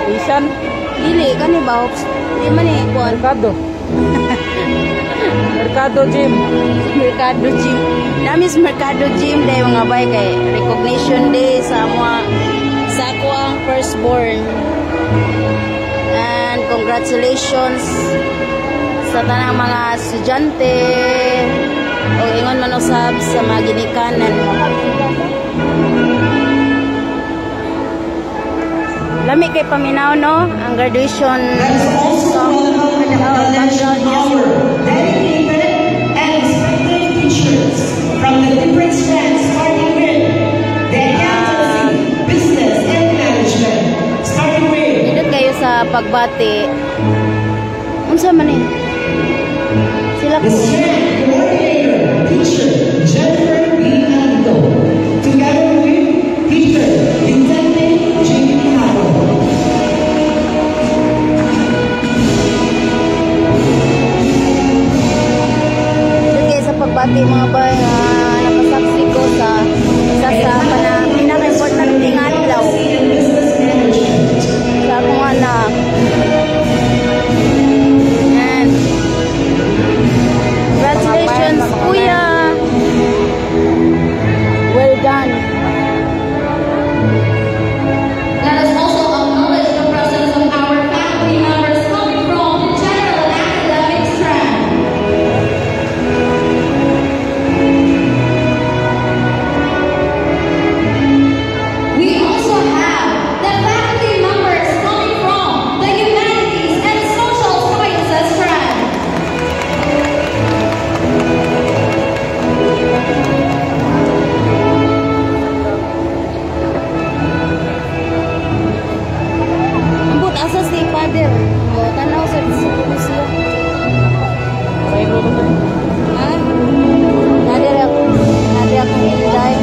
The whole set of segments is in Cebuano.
Isan? Dili kani ba hopes? Di man eh kuan. Merkado. Merkado Gym. Merkado Gym. Nami sa Merkado Gym dahil, mga bay, kay recognition day sa mga sa ako ang firstborn. And congratulations sa tanang mga estudyante o ingon man usab sa mga ginikanan. Lami kay paminaw, no, ang graduation Let us also song. welcome and Oh, acknowledge background music. Our dedicated and respected teachers from the different strands, starting with the accountancy, business, and management. Starting with Nindot kayo sa pagbati. Unsa man eh? Sila the ko. Strand coordinator, Teacher Jennifer B. Alito, together with Teacher Vicente J. Caro. Nindot kayo sa pagbati, mga bay, nga nakasaksi ko sa isa sa pinaka-importante nga adlaw And business management. Sa akong anak. And congratulations, kuya! Well done. Let us also acknowledge the presence of our faculty members coming from the general academic strand. We also have the faculty members coming from the humanities and social sciences strand. Ambot asa si father. O, tanaw sa siguro siya. Bayro ko to. Ha? Nadir akong inday.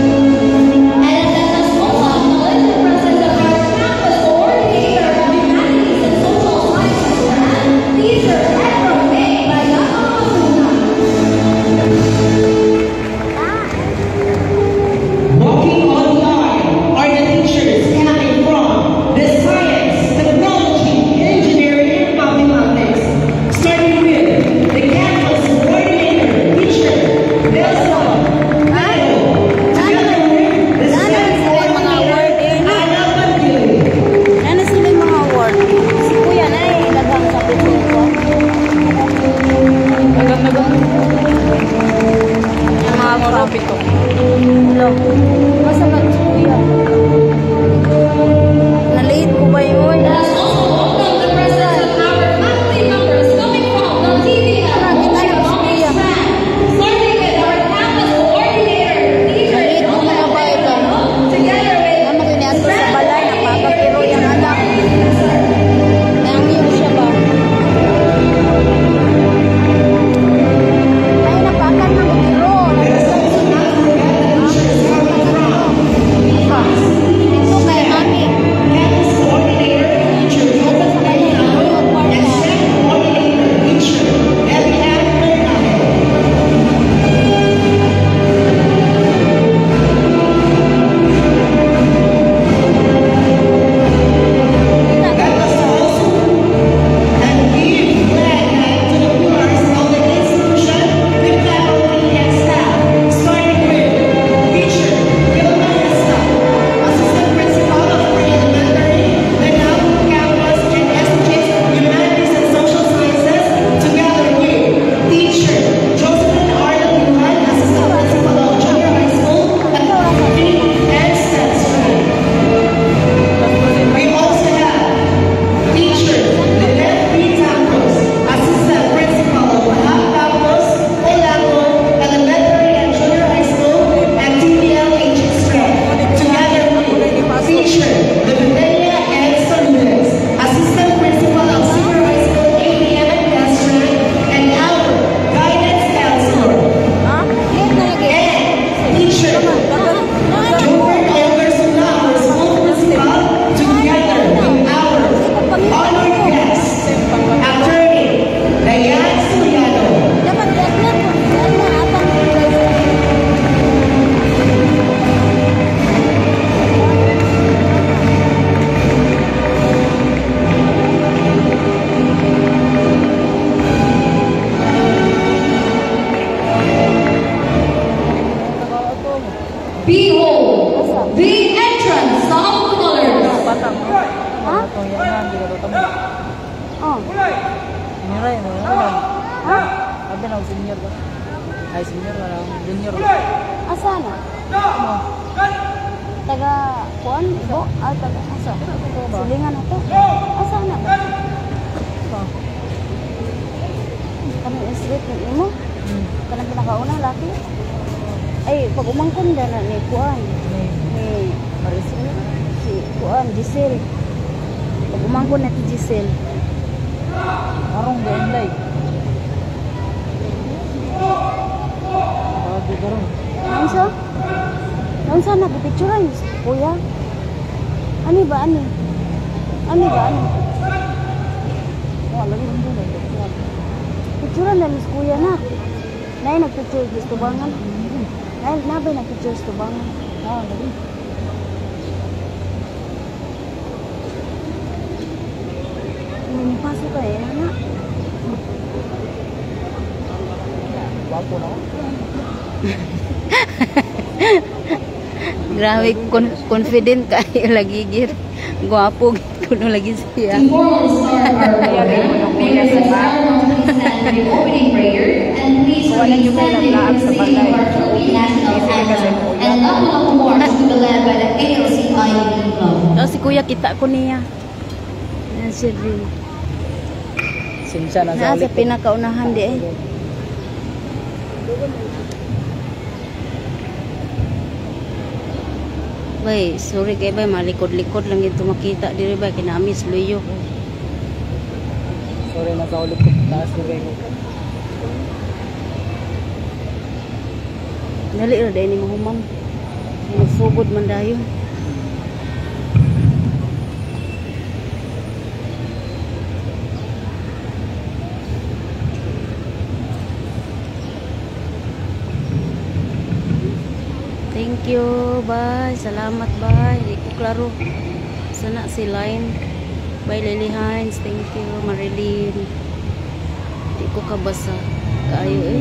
And let us also acknowledge the presence of our campus coordinator of humanities and social sciences strand, Teacher Pedro A. Bayano Masuna. Walking on the aisle are the teachers coming from the science, technology, engineering, and mathematics. Starting with the campus coordinator, Teacher Nelson Leo, together with the Ano STEM sila yung mga award eh, no? Ana Pantili. Ano sila yung mga award? Si kuya na eh, daghang sabi ko. Dagang dagang. Yung mga Mga pito. Hello. Basta ka si kuya. Na-late ko ba yun? Let us also welcome the presence of our faculty members coming from the TVL Kita na si Economics kuya. Strand, starting with our campus coordinator, Teacher Na-late ko, mga bay ka. together with Ano kini ato sa balay, napapakiro yung anak. Nangyo siya ba? Ay, napakan na mo kiro. Let us also not forget the teachers coming from The entrance of colors. Bata mo. Ha? Itong yan, di ka to. Oh. Senior ay, mo yan. Ha? Sabi na, senior ba? Ay, senior wala. Junior. Asa na? Taga kuan ibo? Ah, taga asa? Silingan ato. Asa na ba? Kanang street ni imo? Kanang pinakauna laki? Ay, pag umangkon na ni kuan. Ni Ni Marisol. Si kuan Giselle. Pag umangkon na ti Giselle. Karong doon lay. Bago karon. Unsa? Unsa na picturean kuya? Ani ba ani? Ani ba ani? Wala lagi rin doon. Picturean na ni kuya na. Nay nagpicture sa tubangan. Nay nabay nagpicture sa tubangan. Ah, lagi. Pasok ka eh, na. Wapo na. Grabe, confident kayo lagi gir. Gwapo kuno lagi siya. To formally start our program, may we request everyone to please stand for the opening prayer and please Wala remain yung may standing for naglaag the sa singing of balay. our Philippine national anthem and Lapu-Lapu March to be led by the ALC-IUP Club. Oh, si kuya kita ko niya. Yan si Rin. Sinsya na Naa sa sa ulit. pinakaunahan di eh. Bay, sorry kay bay, malikod-likod lang ito makita diri bay kinamis luyo. Sorry na sa ulit ko. Taas na kayo. Dali ra dai ni mahuman. Magsugod man dayon. Thank you, bye. Salamat, bye. Di ko klaro. Sana si Line. Bye, Lily Hines. Thank you, Marilyn. Di ko kabasa. Kaayo eh.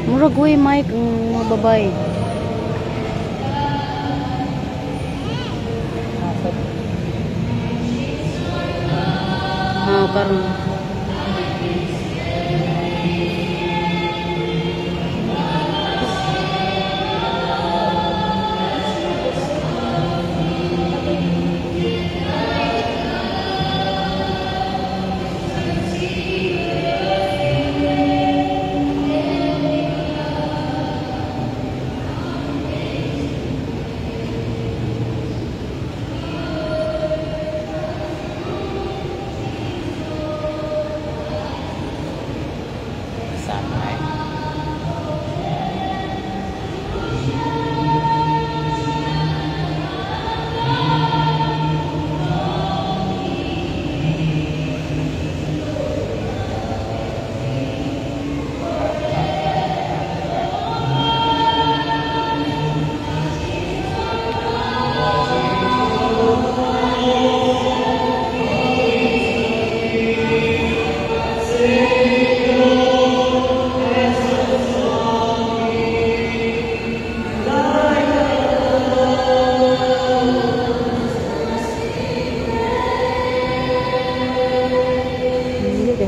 Murag uy mic ang mga babae. Nasa Ah, karon.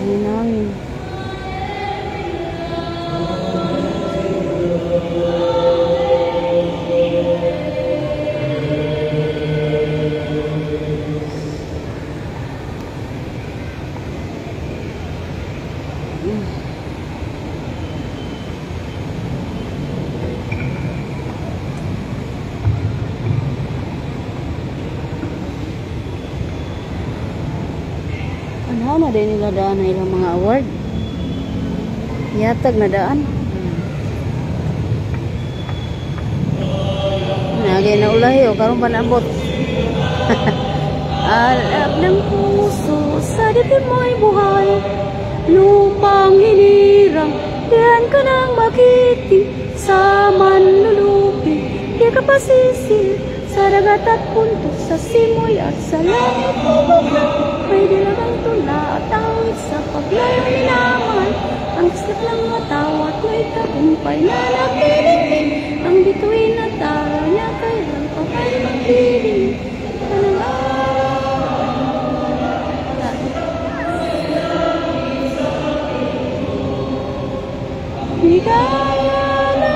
Hinangin. Ano na din nila daan na ilang mga award? Yatag na daan. Nagay na ulahi o karon pa naabot. Alab ng puso sa dibdib mo'y buhay. Lupang hinirang, diyan ka nang makiti. Sa manlulupi, di ka pasisil. Sa dagat at punto, sa simoy at sa langit bubugla. May dilagang tula at awit sa paglayo minamahal. Ang kislap ng mata at may tagumpay na nakilinting. Ang bituin at araw niya kailan pa ba'y magdidilim? Anong araw? Ligaya na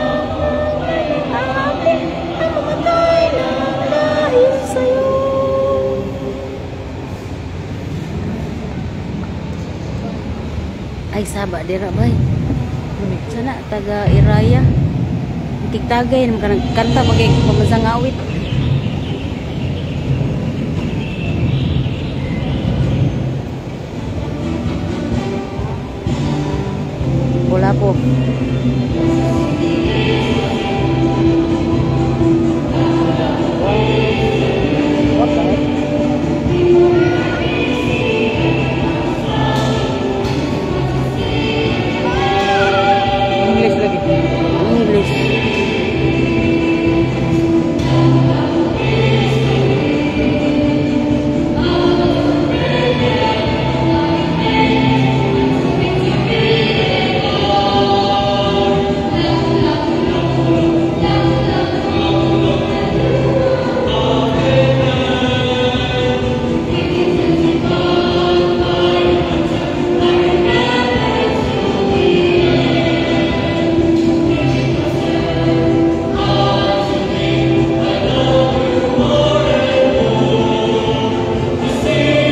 ang aking ay mamatay na dahil sa'yo. Ay, saba, dira bay. Sana, taga Iraya. Tigtagay, naman ka nagkanta, bagay, pamansang awit. Wala po. What the heck? English lagi. English.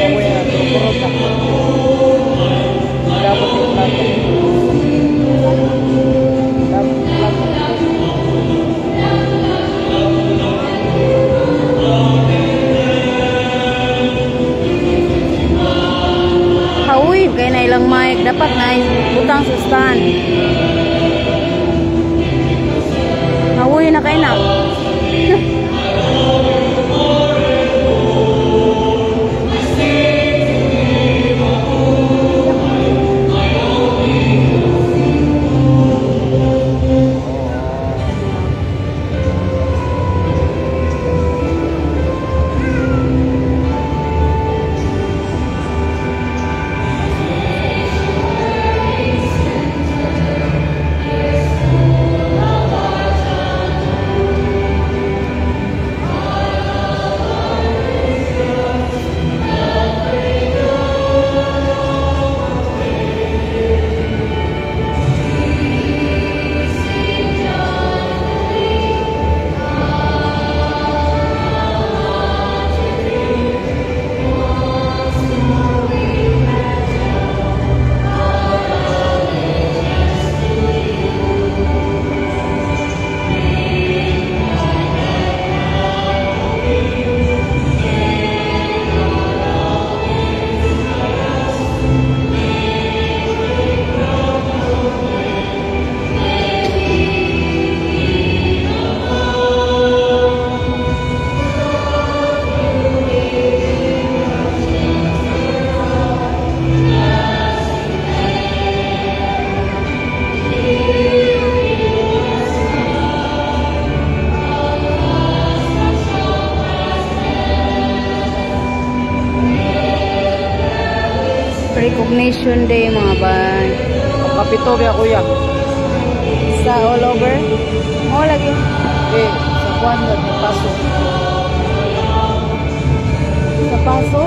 Dapat yung plato. Dapat yung plato. Hauy, kay na ilang mic. Dapat na butang sa stand. Hauy na kay na. Recognition Day, mga bay. Kapito kaya, kuya. Sa all over. Oh, lagi. Eh, sa kuan na paso. Sa paso.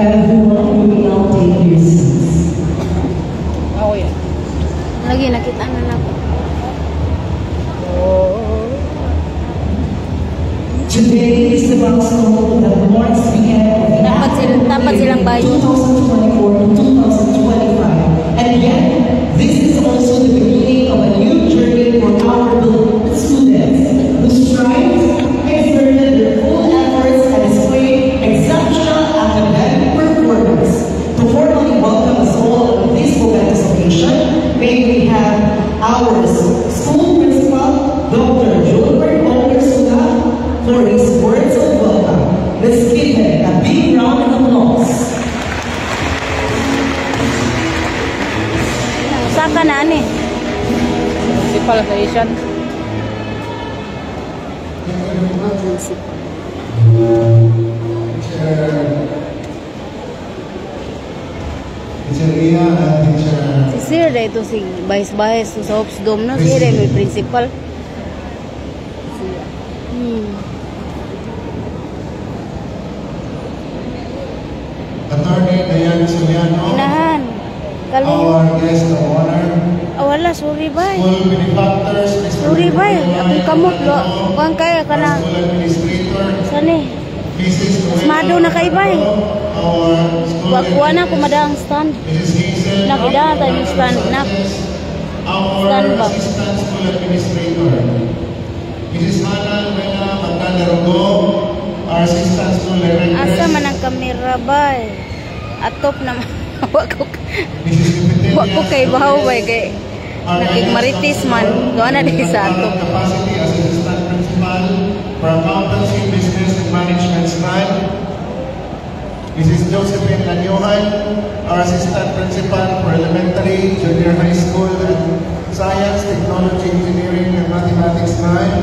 Everyone, you may now take your seats. Ako yan. Lagi nakita na nako. Oh. Today is the milestone that marks the end of the Dapat silang bayo. 2024 to 2025. And yet, this is also the beginning of a new journey for our beloved students who strived, exerted their full efforts, and displayed exceptional academic performance. To formally welcome us all on this momentous occasion, may we have our school principal, Dr. Gilbert Ursula, for his words of welcome. Let's give him a big round of applause. Saka na ani. Principal sa Asian. Oh, principal. Teacher, Teacher Ria and Teacher Si Sir dahil ito si Vice Vice sa Hopes Dome, no? Sir may principal. Attorney Diane Soriano, Inahan. Kali. Our guest of honor, Ah, wala, sorry bay. school benefactors, Mr. Sorry bay, akong kamot lo. Kuan kaya our kana school administrator, sani. Mrs. Noela Asmado na kay bay. Our school Wa kuha na kumadang stand. Mrs. Hazel, Nakida tayo yung stand na. Our Stand ba? assistant school administrator, Mrs. Hannah Luena Magdalarogo, our assistant school director, Asa man ang kamera bay? Atop naman. Wa ko Mrs. Cupitelia wa ko kay bahaw bay kay our nakigmaritis man. Doon na di sa atop. Capacity as assistant principal for accountancy, business, and management strand. Mrs. Josephine Lanyohan, our assistant principal for elementary, junior high school, and science, technology, engineering, and mathematics strand.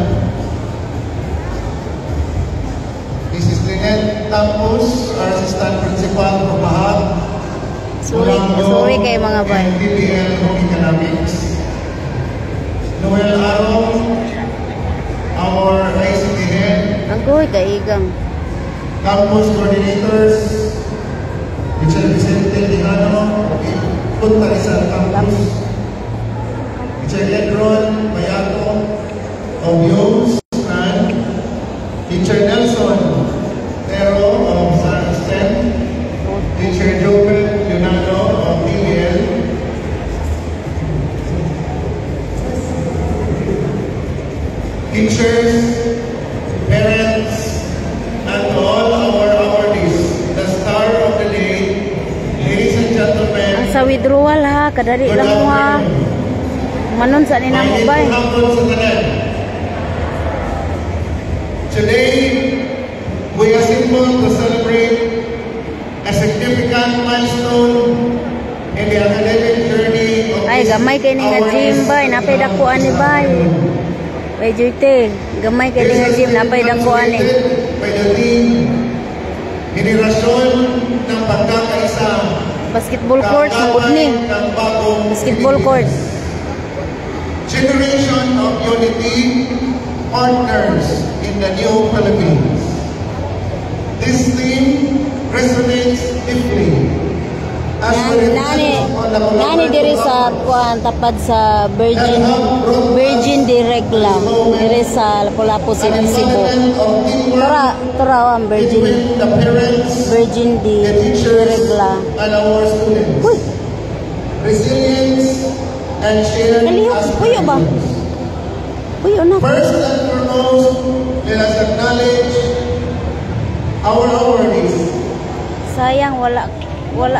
Mrs. Lynette Tampos, our assistant principal for Bahag, Sorry, sorry kay mga bay. and BBL Home Economics. Noel Arong, our ICT head, Agoy kaigang. Campus coordinators, Teacher Vicente Lijano, Punta Rizal Campus, Teacher Edron Mayato of Yos, and Teacher Nelson Tero of San STEM, Teacher Joven Leonardo of DBL, teachers, parents, and to all our awardees, the star of the day, ladies and gentlemen, Ang sa withdrawal ha, kadali good lang mo ha. Afternoon. Manon sa ni namo bay. Mainit hapon sa tanan. Today, we assemble to celebrate a significant milestone in the academic journey of Ay, this gamay kay ni nga our gym bay, napay dako ani bay. Bay Joyte, gamay kay ni This nga has gym, been napay dako ani. consummated by the team Henerasyon ng Pagkakaisa, Basketball court mangud ni. Kaaway ng Bagong Basketball court. Pilipinas. Generation of Unity, partners in the new Philippines. This theme resonates deeply as we Nani, reflect on the nani diri sa kuan tapad sa Virgin Virgin de Regla diri sa Lapu-Lapu An City, Cebu. environment of teamwork Tura tura ang Virgin between the parents, Virgin de the teachers, Regla. And our students. Uy, Resilience and shared Kalihok, puyo ba? Aspirations. Puyo na. First and foremost, let us acknowledge our awardees. Sayang wala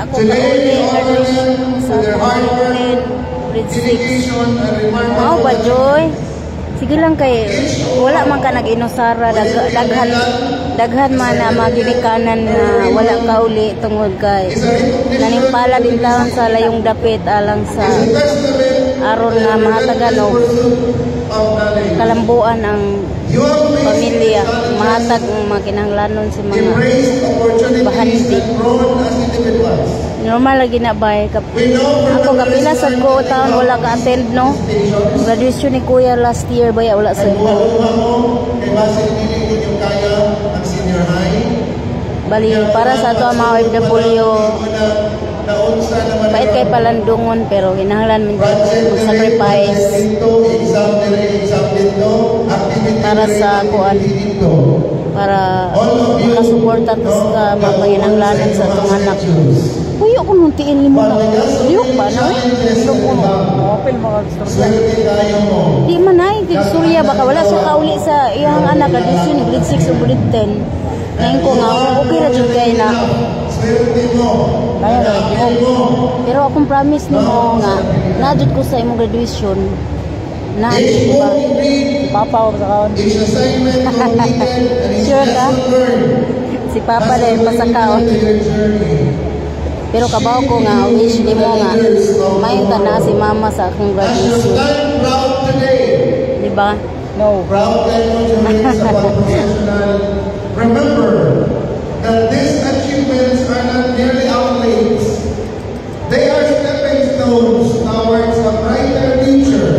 ko Today, kauli we honor graduation them sa with their hard work, grade 6. dedication, and remarkable Mao ba, Joy? Sige lang kay wala man ka nag-inusara, daghan daghan man na mga ginikanan na wala kauli tungod kay Is a recognition nanimpala din taon sa layong dapit alang sa is a testament aron to nga the mahatagan og relentless pursuit of knowledge. Kalambuan ang You have faced pamilya, challenges, mahatag ang mga kinahanglanon sa mga embraced opportunities, bahandi. And grown as individuals. Normal lagi na bay kap We know from ako the kapila first sad time ko that taon you wala ka attend, no, stations, graduation ni kuya last year baya wala ay sa ko. buha mo kay basin dili ninyo kaya ang senior high. Bali, para sa ato ang mga OFW, pait kay palandungon pero kinahanglan man mag-sacrifice para sa kuan, para makasuporta ta sa mga panginahanglanon sa atong anak. Puyo ko nung tiil mo na. Liyok ba na? Open mga istorya. Di man ay, istorya baka wala siya kauli sa iyang anak, graduation, grade 6 o grade 10. Ngayon ko nga, okay ra jud kay na. Kaya ra gihok. Pero akong promise nimo nga, naa jud ko sa imong graduation. Naa jud ba? Papa o sa kaon. Sure ka? Si Papa din pasakaon. Pero kabaw ko nga wish nimo nga mayon ta na si Mama sa akong graduation. Di ba? No. Proud tayo sa professional. Remember that these achievements are not merely accolades. They are stepping stones towards a brighter future.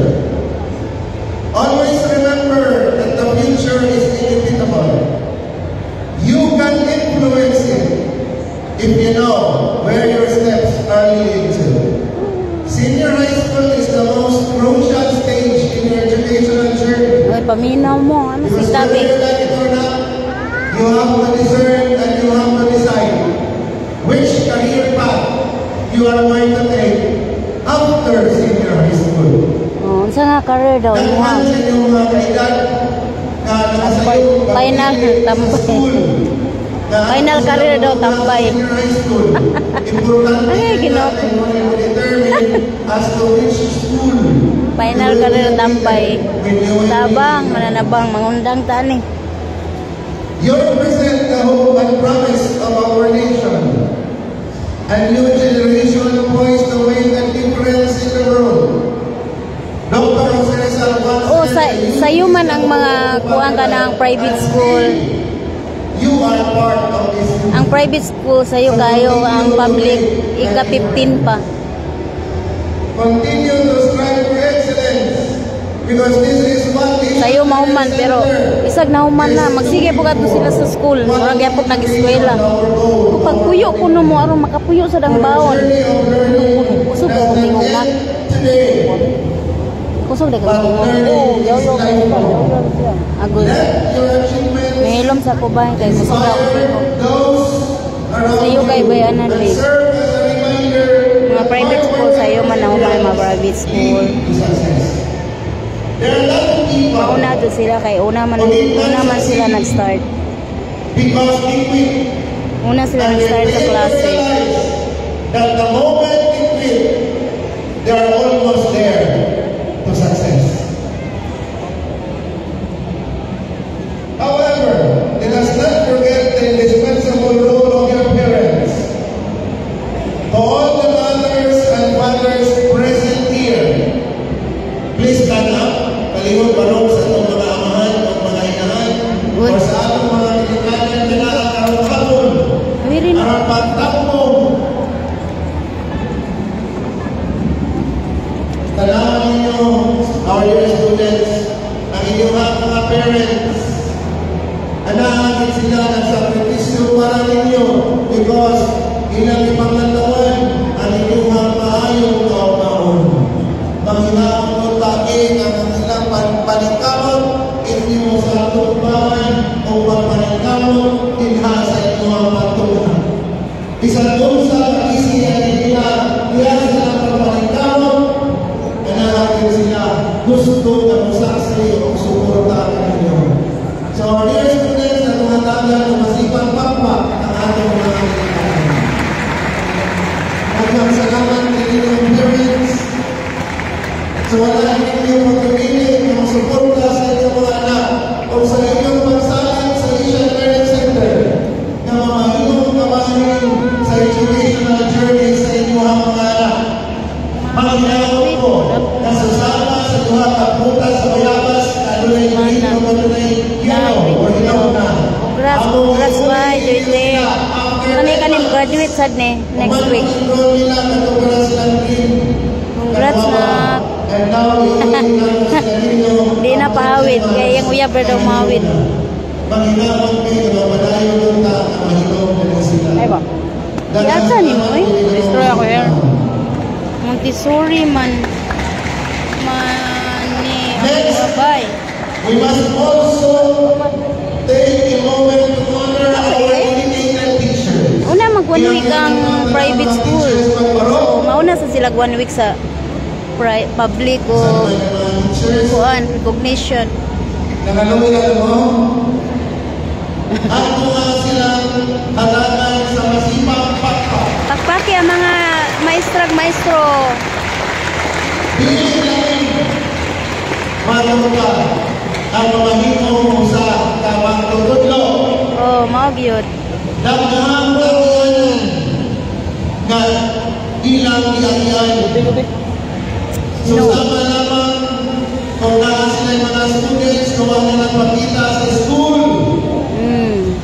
Always remember that the future is inevitable. You can influence it if you know where your steps are leading to. Senior high school is the most crucial stage in your educational journey. Oy, paminaw mo. Ano si Because tabi? whether you like it or not, you have to discern and you have to decide which career path you are going to take after senior high school. Oh, unsa nga career daw imo? Daghan sa inyong mga kaedad na nakasayo Final, tambay. school. Na Final career daw, tambay. Senior high school. Importante Ay, Ginoo. na you determine as to which school Final you will career be tambay. when you will be Tabang, mananabang, mangundang ta ni. You represent the hope and promise of our nation. A new generation poised to make a difference in the world. Dr. Jose Rizal once Oh, sa said, sayo man ang mga kuan ka ng private school. You are part of this Ang private school sayo kayo, ang public ika 15 pa. Continue to strive for excellence because this is what the Sayo mahuman pero isag nahuman na magsige po kadto sila sa school. Murag gyapon nag-eskwela. Kung pagpuyo kuno mo aron makapuyo sa dang baon. Kusog ka tingog na. Today, Kusog da ka tingog. Oh, yaw yaw kayo pa. Yaw yaw siya. Agoy. let your achievements Mahilom sa kubay kay kusog da ako tingog. those around Sayo kay you bayanan and eh. serve as a reminder Mga private school sayo man ang mga private school. lead to success. There are a lot of people Mauna jud sila kay una man sila nag-start. because they quit. Una sila And they nag-start sa fail to klase. realize that the moment they quit, they are almost there to success. However, let us not forget the indispensable role of your parents. To all the mothers and fathers present here, please stand up. Palihog barog sa atong mga amahan o mga inahan Uy. o sa atong mga ginikanan na naa karong hapon. Wiri na. Aron pagtakbo. Tanawan ninyo, our dear students, ang inyong mga parents, Anaagin sila ng sakripisyo para ninyo because ilang ipanglantawan ang inyong maayong kaugmaon. Manghinaot mo taki ang ilang paningkamot hindi mo sa atungbangan o pagpaningkamot dinha sa inyong pagtungha. Bisan unsa kaisiyan nila diha sa ilang pagpaningkamot, anaagin sila gusto na musaksi o suporta ninyo. So, our dear students, na mga tagan na masipag pakpak ang atong mga ginikanan. Daghang salamat inyong parents sa wala ninyong pagpili ng suporta sa inyong mga anak o sa inyong pagsalig sa Asian Learning Center na mamahimong kamahin sa educational journey sa inyong mga anak. Manghinaot ko na susama sa duha ka prutas sa bayabas na adunay green o adunay yellow or hilaw na. Congrats, congrats ba, Joyce? Kani kani graduate sad ni next week. Congrats na. Di na pahawid kay yang uyab ra daw mahawid. Manghinaot kayo na mapadayon ta ang mahilom na Giasa nimo eh. Destroy ako hair. Montessori man man ni Next. Babay. We must also take a moment to honor our dedicated teachers. Una mag one week ang private school. So mauna sa sila one week sa public o kuan recognition. Nakaluya mo? Ato nga silang hatagan sa masipag pakpak. Pakpaki ang mga maestrag maestro. Dili lain matungka ang mamahimo mo sa tamang tutudlo. Oh, mao gyud. Daghang kagianan nga ilang giagian. So No. sama lamang kung naa sila mga students, kung wala nagpakita sa school,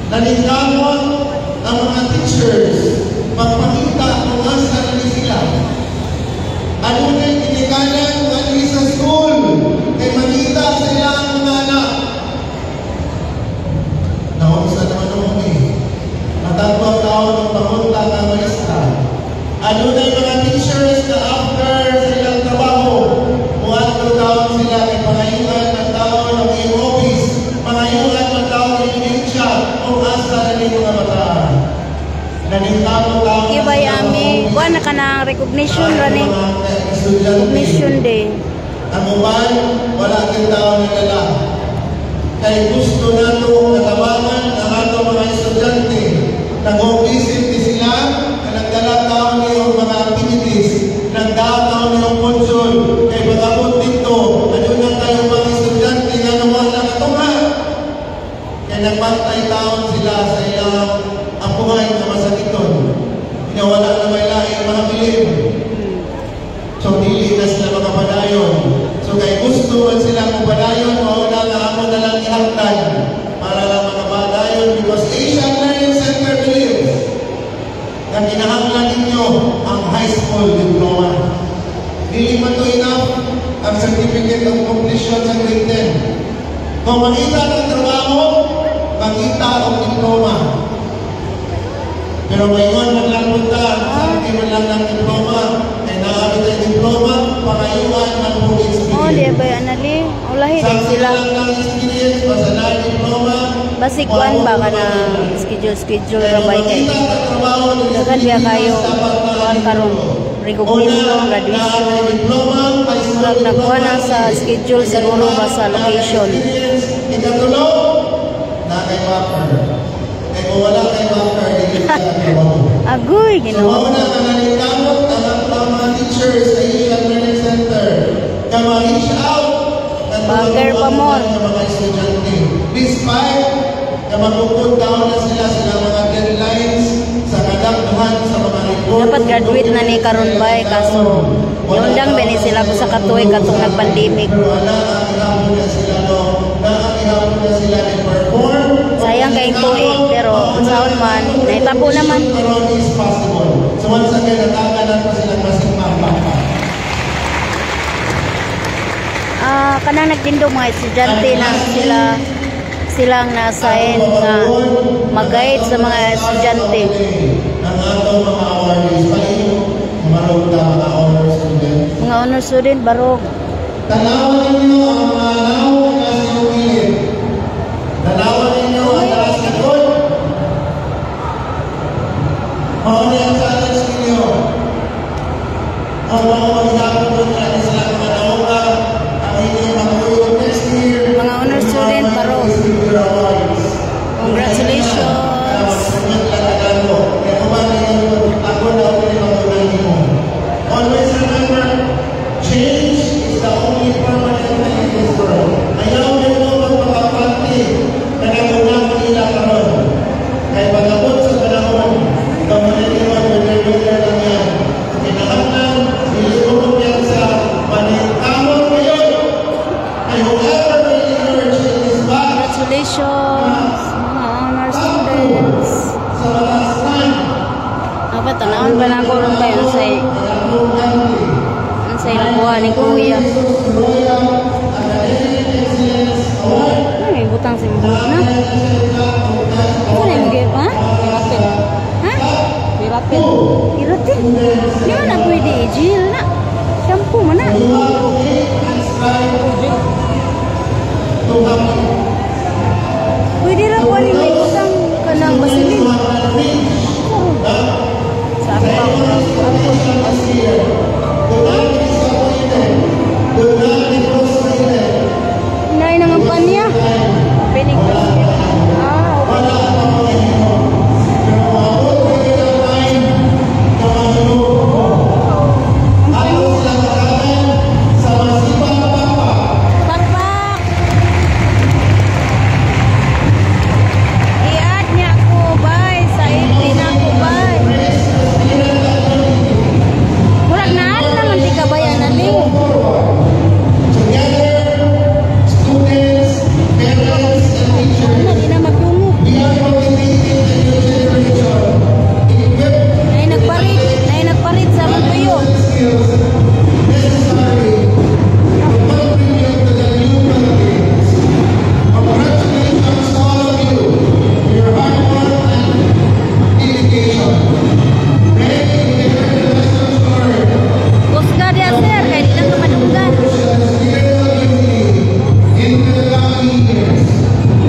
naningkamot ang mga teachers, magpakita kung asa na ni sila. Adunay ginikanan ngadto sa school kay makita sa ilang mga anak. Naunsa naman noon eh. Matagbaw taon ng pangunta ng maestra. Adunay mga teachers na after sa ilang trabaho, muadto taon sila kay pangayuan ng taon ng iyong office, pangayuan ng taon ng ebidensya kung asa na ni mga bataan. Naningkamot taon Thank you, na bye, sila Ami. mga Kuan na ka na recognition ra ni. estudyante. Recognition day. Ang uban, wala kin tao na dala. Kay gusto nato katabangan ang ato mga estudyante. Nag-visit ni sila, na nagdala tao niyong mga activities, nagdala tao niyong module, kay pag-abot dito, aduna tayo mga estudyante nga nawala katunga. Kay nagbantay taon sila sa ilang apuhay nga masakiton. Nga wala na may laing mga bilib. So dili na sila makapadayon. So kay gusto man sila mapadayon, mao na nga amo na lang ihagtan para lang makapadayon because Asian Learning Center believes na kinahanglan ninyo ang high school diploma. Dili man to enough ang certificate of completion sa grade 10. Kung makita ng trabaho, makita ang diploma. Pero ngayon, man lang punta, sa akin man lang ng diploma, kay naabot ang diploma, pangayuan man po experience. Oh, di ba anali? Ulahi Sa din sila. lang ng experience, basta na diploma, Basig kuan ba ka na schedule schedule ra ba kay daghan biya kayo kuan karon, recognition, graduation. Murag nakuha na sa schedule siguro ba sa location. Ikatulo, na kay marker. Kay kung wala kay marker, hindi ka trabaho. Agoy, So, Ginoo. mauna ka naningkamot ang ang mga teachers sa Asian Learning Center na ma-reach out at Bagger pa more. ng mga estudyante. Despite na magpuput down na sila sila mga deadlines sa kadaghan sa mga report. Dapat graduate na ni karon bay, kaso niundang ba ni sila ko sa katuig katong nag-pandemic. Pero ana ang ihapon na sila no, na ang ihapon na sila ni perform. Sayang kay tuig, pero unsaon man, nahitabo naman. Karon is possible. So once again, natakan natin silang masipag. Ah, kanang nagtindog mga estudyante na sila silang na-assign nga mag-guide sa mga estudyante. Ang atong mga awardees, palino, marog ta mga honor student. Mga honor student, barog. Tanawan ninyo ang mga nawong na sinugilid. Tanawan ninyo ang taas na likod. Mao ni ang challenge ninyo. Ang mga maghihapon doon na sila mga naunga, ang inyong matuyog next year. Mga honor student, barog. Congratulations. Always remember, change is the only permanent thing in this world. Ayaw nyo magpakampante na nagunang nila karon. Kay pag-abot sa panahon, kamaniliwan, whether lang yan. Kinahanglan, dili ko kumpiyansa, maningkamot kayo. Kay whoever may emerge in this batch, Congratulations, mga honor students. sa mataas. Dapat tanawon pa na ako ron kayo unsay nakuha ni Kuya. Ano yung butang sa imong na? Ano yung give, ha? Ha? Open. Keratin. Di man na pwede i-gel na. Shampoo man na. You have to aim and strive to have Pwede ra ko ni may utang kanang Vaseline. to have reached Sa ako ako. this year. Do not be disappointed. Do not be frustrated. Inay nang ang panya. Opening. Ah, Wala opening. pa mo mo. Pero maabot kayo ng time na matulog mo. Ato sila katagan sa masipag papa. Pakpak! I-add niya ako, bay. Sa FB na ako, bay. Murag naan naman di ka bayan na ling. Together, students, parents, and teachers, Ano, di na magdungog. we are motivating the new generation, equipped Nay nagparit sa Montuyo. skills necessary to contribute to the new Philippines. Congratulations to all of you for your hard work and dedication. May you learn the lessons learned Kusga diya, sir, kay di lang ka madunggan. the spirit of unity into the coming years.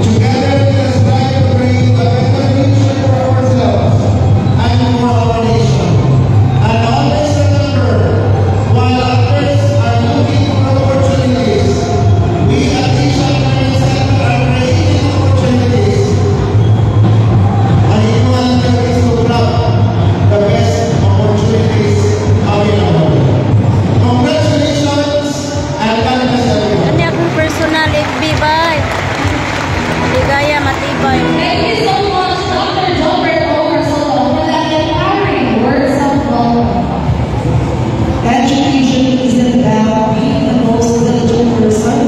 Together, let us strive to create a better future for ourselves and for our nation. And always remember, while others are looking for opportunities, we at Asian Learning Center are creating opportunities. And inyong is to grab the best opportunities available. Congratulations and God bless everyone. Kani akong personal FB, bay. Ligaya matibay. Thank you so much, Dr. Jobert Oversolo, for that empowering words of welcome. Education isn't about being the most diligent person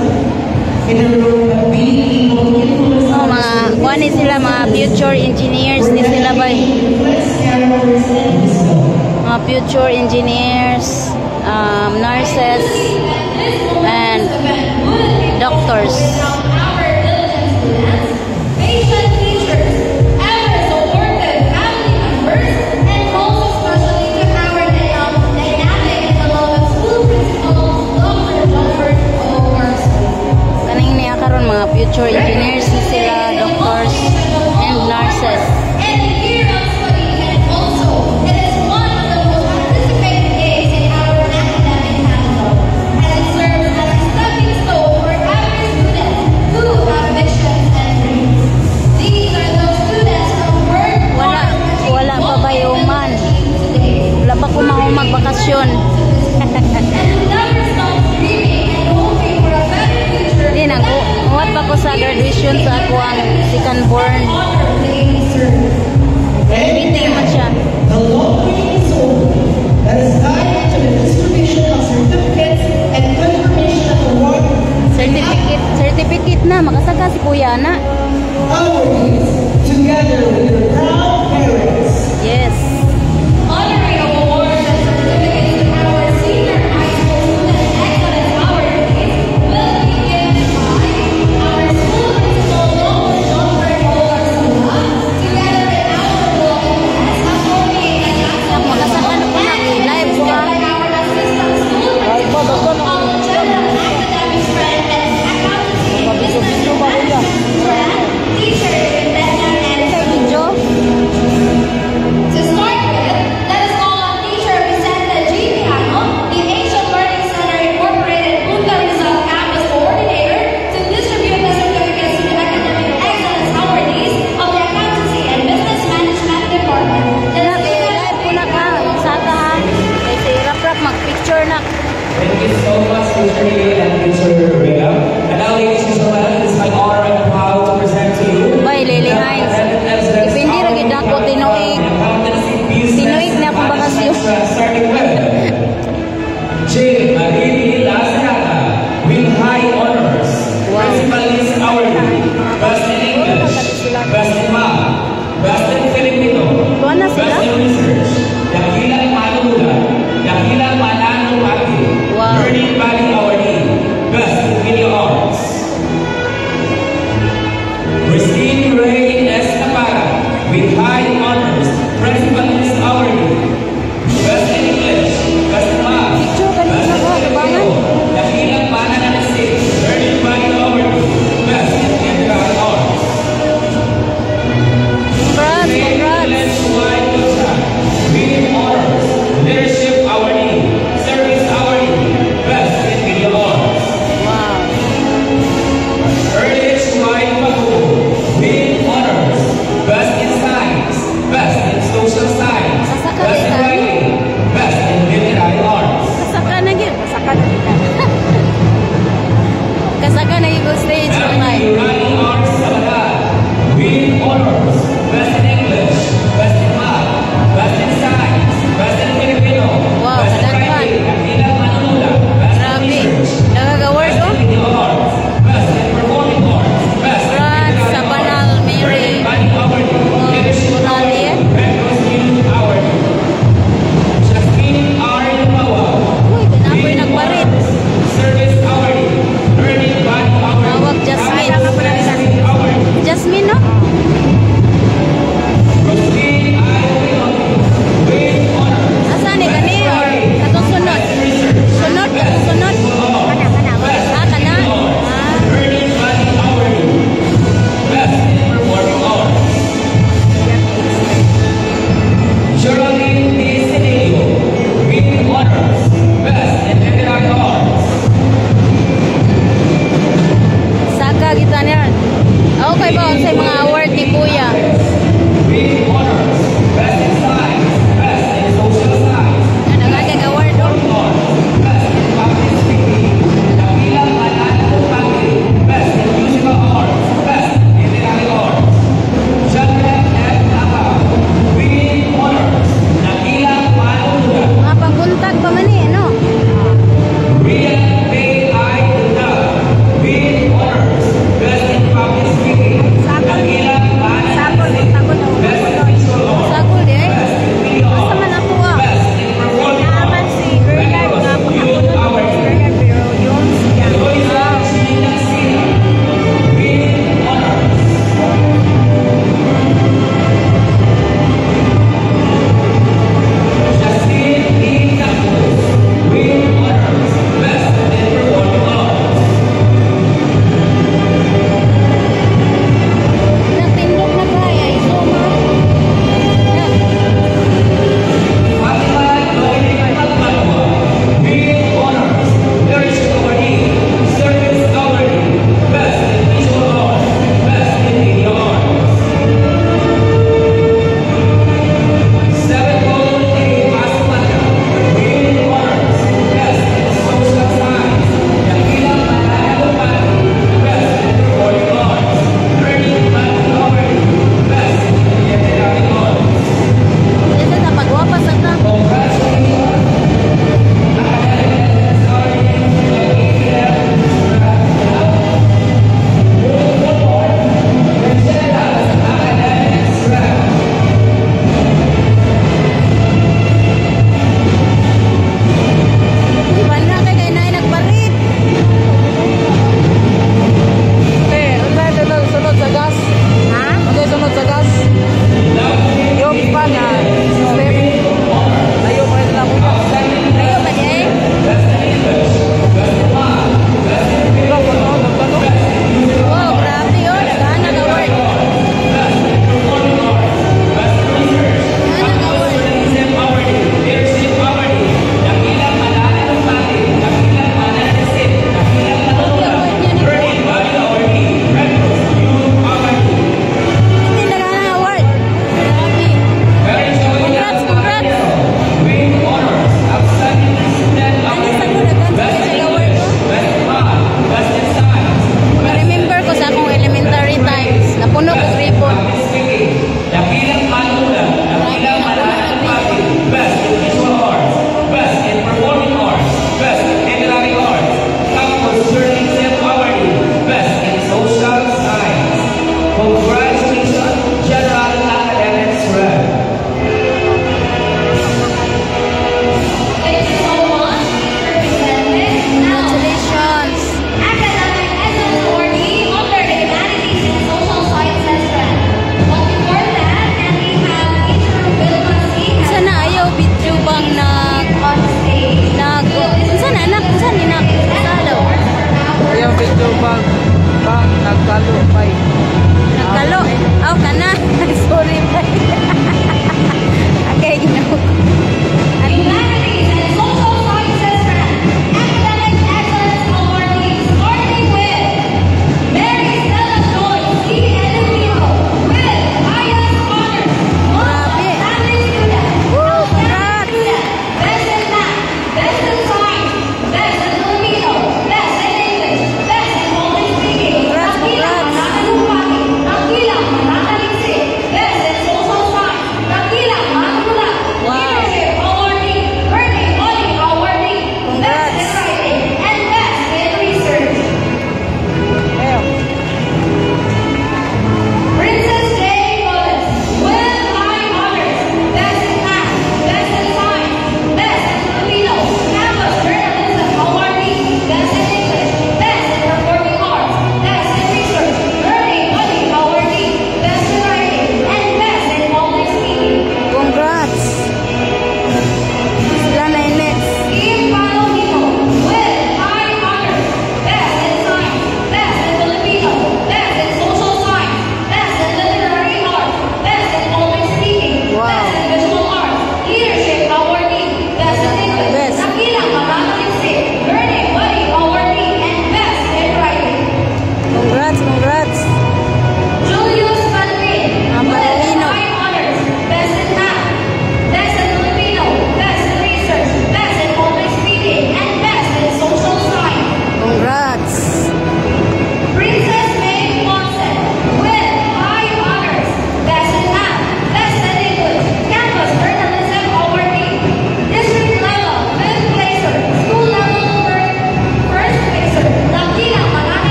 in the room, but being able to influence Oh, mga others. kuan ni sila, mga future engineers ni sila, bay. Influence characters and wisdom. Mga future engineers, nurses, and doctors. Our diligent students, patient teachers, ever supportive family members, and most especially to our dynamic and beloved school principal, Dr. Jobert O. Garcia. Kaning niya karon mga future engineers ni sila, doctors, and nurses. And the year of study, and also it is one of the most anticipated days in our academic calendar, as it serves as a stepping stone for every student who have visions and dreams. These are those students who work Wala, hard to achieve wala pa what ba they yung will man? achieve today. Wala pa ko magbakasyon. And who never stop dreaming and hoping for a better future. Di nang uwat pa ko sa graduation sa ako ang second born. Honor they deserve. Meeting man siya. The long wait is over. Let us dive into the distribution of certificates and confirmation of award Certificate, certificate na makasaka si kuya na. awardees together with your proud parents. Yes. Honorary awards and certificates to our senior high school student excellence awardees will be given by our school principal, Dr. Jobert O. Garcia, together with our welcome guest, Attorney Makasaka na po na live ko ha. by our assistant school principal of the General Academic Strand and Accountancy and Business Management Strand, Teacher Rebecca N. Kay video. To start with, let us call on Teacher Vicente G. Piano, the Asian Learning Center Incorporated Punta Rizal Campus Coordinator, to distribute the certificates to the academic excellence awardees of the Accountancy and Business Management Department. Na kay live ko na ka. Saka ha. Kay si Rap Rap mag-picture na. Thank you so much, Teacher Lily and Teacher Rhea. And now, ladies and gentlemen, it is my honor and proud to present to you Bye, Lily the Hines. academic excellence Depende ra gyud ako, tinuig. Accountancy, Business Tinuig na akong bakasyon. Management, starting with J. Marie Lazarata with high honors. Wow. Principal List Awardee, Best in English, Best in Math, Best in Filipino, Tuwa na sila? Best in Research, Dakilang Manunulat, Dakilang Mananumati, Wow. Learning Value Awardee, Best in Video Arts. Christine Ray S. Tapara with high honors, Principal List Awardee, Kay ba unsay mga award ni Kuya?